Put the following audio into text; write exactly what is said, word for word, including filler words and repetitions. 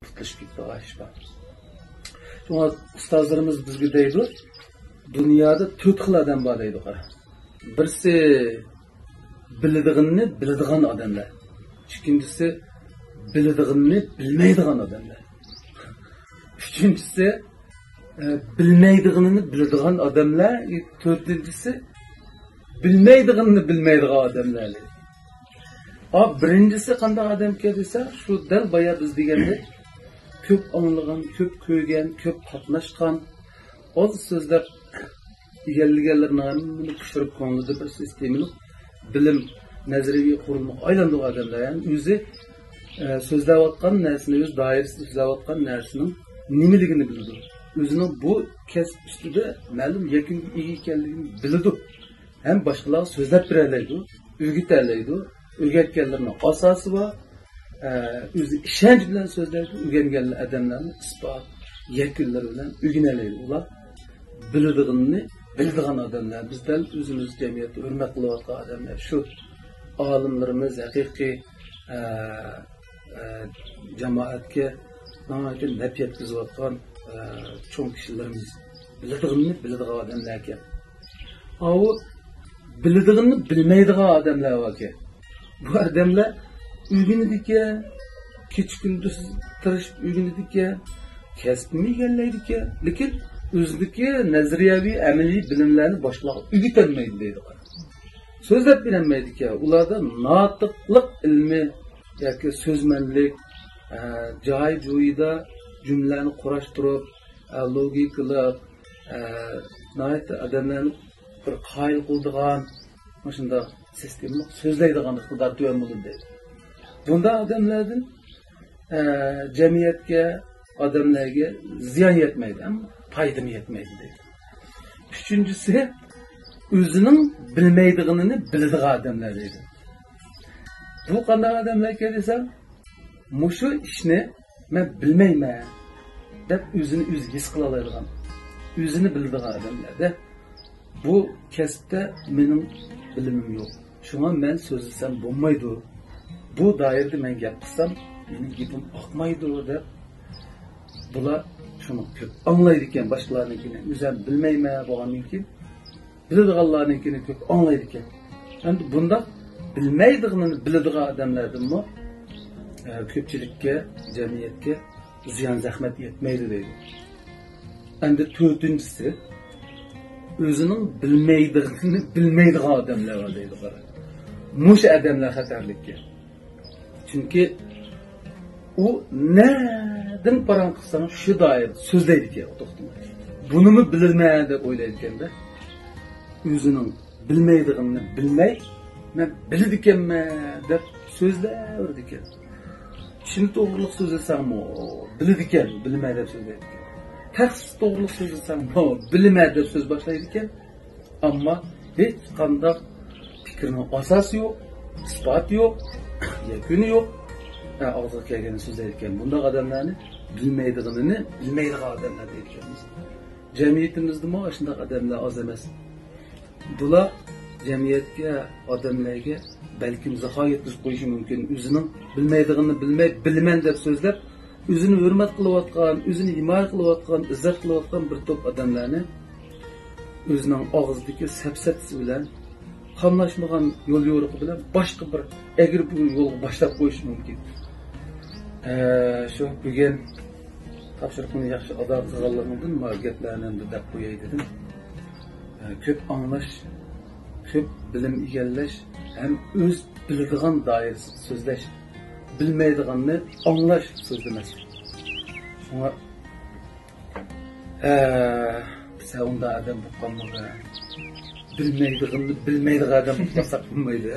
پۇتلىشىپ كېتىدىغان ئىش بار. شۇڭا ئۇستازلىرىمىز بىزگە دەيدۇ، دۇنيادا تۆت خىل ئادەم بار دەيدۇ، قارا. بىرسى بىلىدىغىنىنى بىلىدىغان ئادەملەر. ئىككىنچىسى بىلىدىغىنىنى بىلمەيدىغان ئادەملەر. ئۈچىنچىسى، ئە، بىلمەيدىغىنىنى بىلىدىغان ئادەملەر. تۆتىنچىسى بىلمەيدىغىنىنى بىلمەيدىغان ئادەملەر. ئا، بىرىنچىسى قانداق ئادەمكەن دېسە، شۇ دەل بايا بىز دېگەندەك، كۆپ ئاڭلىغان، كۆپ كۆرگەن، كۆپ قاتناشقان، ئاز سۆزلەپ ئىگىلىگەنلىرىنىڭ ھەممىنى پىشۇرۇپ، كۆڭلىدە بىر سىستېمىلىق بىلىم، نەزەرىيە قۇرۇلمىغا ئايلاندۇرغان ئادەملەر. يەنى ئۆزى، ئە، سۆزلەۋاتقان نەرسىنى، ئۆز دائىرىسىدە سۆزلەۋاتقان نەرسىنىڭ نېمىلىكىنى بىلىدۇ. ئۆزىنىڭ بۇ كەسىپ ئۈستىدە مەلۇم يەكۈنگە ئىگە ئىكەنلىكىنى بىلىدۇ. ھەم باشقىلارغا سۆزلەپ بېرەلەيدۇ، ئۆگىتەلەيدۇ. ئۆگەتكەنلىرىنىڭ ئاساسى بار. ئە، ئۆزى ئىشەنچ بىلەن سۆزلەيدۇ، ئۆگەنگەن ئادەملەرنى ئىسپات، يەكۈنلىرى بىلەن ئۆگىنەلەيدۇ. ئۇلار بىلىدىغىنىنى بىلىدىغان ئادەملەر. بىز دەل ئۆزىمىز جەمئىيەتتە ھۆرمەت قىلىۋاتقان ئادەملەر شۇ ئالىملىرىمىز، ھەقىقىي، ئە، ئە، جامائەتكە ناھايىتى نەپ يەتكۈزۈۋاتقان، ئە، چوڭ كىشىلىرىمىز. بىلىدىغىنىنى بىلىدىغان ئادەملەركەن. ئاۋۇ بىلىدىغىنىنى بىلمەيدىغان ئادەملەر باركەن. بۇ ئادەملەر ئۆگىنىدىكەن، كېچە كۈندۈز تىرىشىپ ئۆگىنىدىكەن، كەسپىمۇ ئىگىلەيدىكەن، لېكىن ئۆزىدىكى نەزەرىيەۋى، ئەمەلىي بىلىملەرنى باشقىلارغا ئۆگىتەلمەيدۇ دەيدۇ. سۆزلەپ بېرەلمەيدىكەن. ئۇلاردا ناتىقلىق ئىلمى ياكى سۆزمەنلىك، ئە، جاي-جويىدا جۈملىلەرنى قۇراشتۇرۇپ، ئە، لوگىكىلىق، ئە، ناھايىتى ئادەملەرنى بىر قايىل قىلىدىغان، مۇشۇنداق سىستېمىلىق سۆزلەيدىغان ئىقتىدار تۆۋەن بولىدۇ دەيدۇ. بۇنداق ئادەملەردىن، ئە، جەمئىيەتكە، ئادەملەرگە زىيان يەتمەيدۇ، ئەمما پايدىمۇ يەتمەيدۇ دەيدۇ. ئۈچىنچىسى، ئۆزىنىڭ بىلمەيدىغىنىنى بىلىدىغان ئادەملەر دەيدۇ. بۇ قانداق ئادەملەركەن دېسەم، مۇشۇ ئىشنى مەن بىلمەيمەن دەپ ئۆزىنى ئۆزى ھېس قىلالايدىغان، ئۆزىنى بىلىدىغان ئادەملەردە، بۇ كەسىپتە مېنىڭ بىلىمىم يوق، شۇڭا مەن سۆزلىسەم بولمايدۇ، بۇ دائىرىدە مەن گەپ قىلسام مېنىڭ گېپىم ئاقمايدۇ دەپ، بۇلار شۇنى كۆپ ئاڭلايدىكەن باشقىلارنىڭكىنى. ئۆزۈم بىلمەيمەن بولغاندىن كېيىن بىلىدىغانلارنىڭكىنى كۆپ ئاڭلايدىكەن. ئەمدى بۇنداق بىلمەيدىغىنىنى بىلىدىغان ئادەملەردىنمۇ، ئە، كۆپچىلىككە، جەمئىيەتكە زىيان زەخمەت يەتمەيدۇ دەيدۇ. ئەمدى تۆتىنچىسى، ئۆزىنىڭ بىلمەيدىغىنىنى بىلمەيدىغان ئادەملەر بار دەيدۇ، قارا. مۇشۇ ئادەملەر خەتەرلىككەن. چۈنكى ئۇ نەدىن پاراڭ قىلساڭ شۇ دائىرىدە سۆزلەيدىكەن، ئۇ توختىماي. بۇنىمۇ بىلىمەن دەپ ئويلايدىكەندە، ئۆزىنىڭ بىلمەيدىغىنىنى بىلمەي، مەن بىلىدىكەنمەن دەپ سۆزلەۋېرىدىكەن. چىن توغرىلىق سۆزلىسەڭمۇ بىلىدىكەن، بىلىمەن دەپ سۆزلەيدىكەن. تەخسىس توغرىلىق سۆزلىسەڭمۇ بىلىمەن دەپ سۆز باشلايدىكەن. ئەمما ھېچقانداق پىكىرنىڭ ئاساسى يوق، ئىسپاتى يوق، يەكۈنى يوق. ھە، ئاغزىغا كەلگەننى سۆزلەيدىكەن. بۇنداق ئادەملەرنى بىلمەيدىغىنىنى بىلمەيدىغان ئادەملەر دەيدىكەنمىز. جەمئىيىتىمىزدىمۇ ئاشۇنداق ئادەملەر ئاز ئەمەس. بۇلار جەمئىيەتكە، ئادەملەرگە بەلكىم زاخا يەتكۈزۈپ قويۇشى مۇمكىن. ئۆزىنىڭ بىلمەيدىغىنىنى بىلمەي، بىلىمەن دەپ سۆزلەپ، ئۆزىنى ھۆرمەت قىلىۋاتقان، ئۆزىنى ھىمايە قىلىۋاتقان، ئىززەت قىلىۋاتقان بىر توپ ئادەملەرنى ئۆزىنىڭ ئاغزىدىكى سەپسەتىسى بىلەن، قاملاشمىغان يول يورۇقى بىلەن باشقا بىر ئەگرى بۈگرى يولغا باشلاپ قويۇشى مۇمكىن. ئە، شۇ بۈگۈن تاپشۇرۇقنى ياخشى ئادا قىلغانلىقىڭدىن مانا گەپلەرنى ئەمدى دەپ قوياي دېدىم. ئە، كۆپ ئاڭلاش، كۆپ بىلىم ئىگىلەش ھەم ئۆز بىلىدىغان دائىرىسىدە سۆزلەش، بىلمەيدىغاننى ئاڭلاش، سۆزلىمەسلىك. شۇڭا، ئە، سەن ئۇنداق ئادەم بولۇپ قالمىغىن. بىلمەيدىغىنىنى بىلمەيدىغان ئادەم بولۇپ قالساق بولمايدۇ.